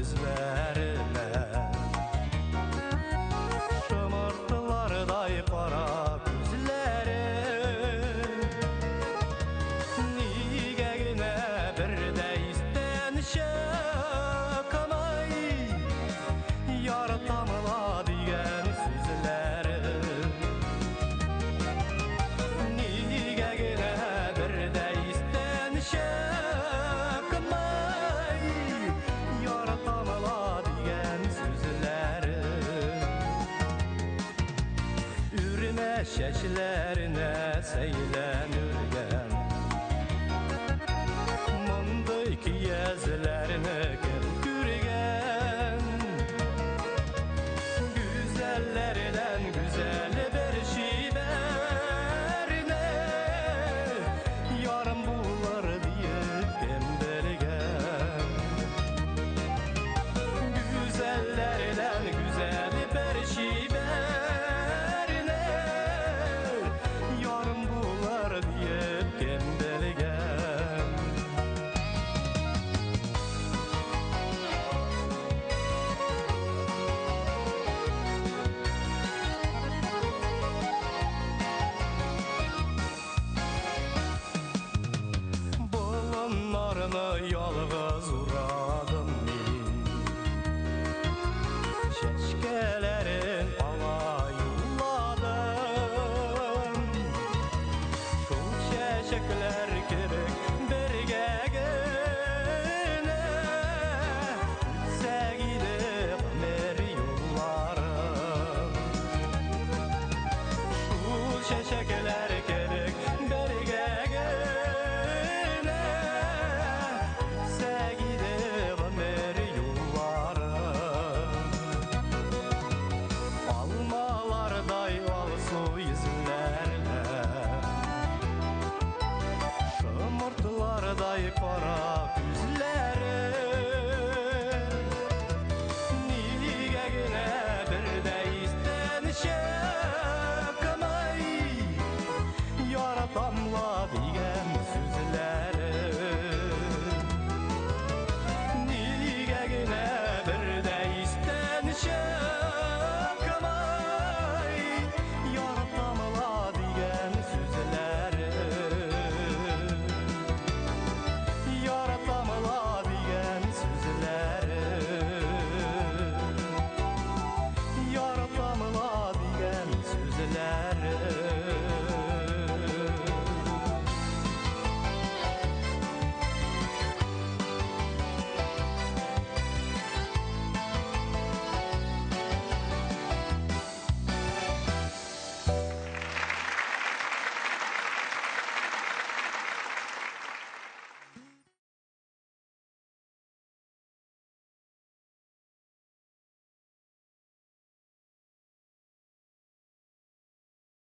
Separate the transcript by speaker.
Speaker 1: Йөзләренә, шомыртлардай кара күзләре. Нигә генә бер дә истән чыкмый яратам ла дигән сүзләре? Нигә генә бер дә истән чыкмый яратам ла дигән сүзләре? Үрмә чәчләренә сәйлән үргән, мондый көязләрне кем күргән? Гүзәлләрдән гүзәл бер чибәрне ярым булыр диеп кем белгән? Гүзәлләрдән гүзәл бер чибәрне ярым булыр диеп кем белгән? Болыннарны ялгыз урадым мин, чәчкәләрен аңа юлладым. Шул чәчәкләр кебек бергә генә үтсәк иде гомер юлларын. Шул чәчәкләр кебек бергә генә үтсәк иде гомер юлларын. Алмалардай алсу йөзләренә, шомыртлардай кара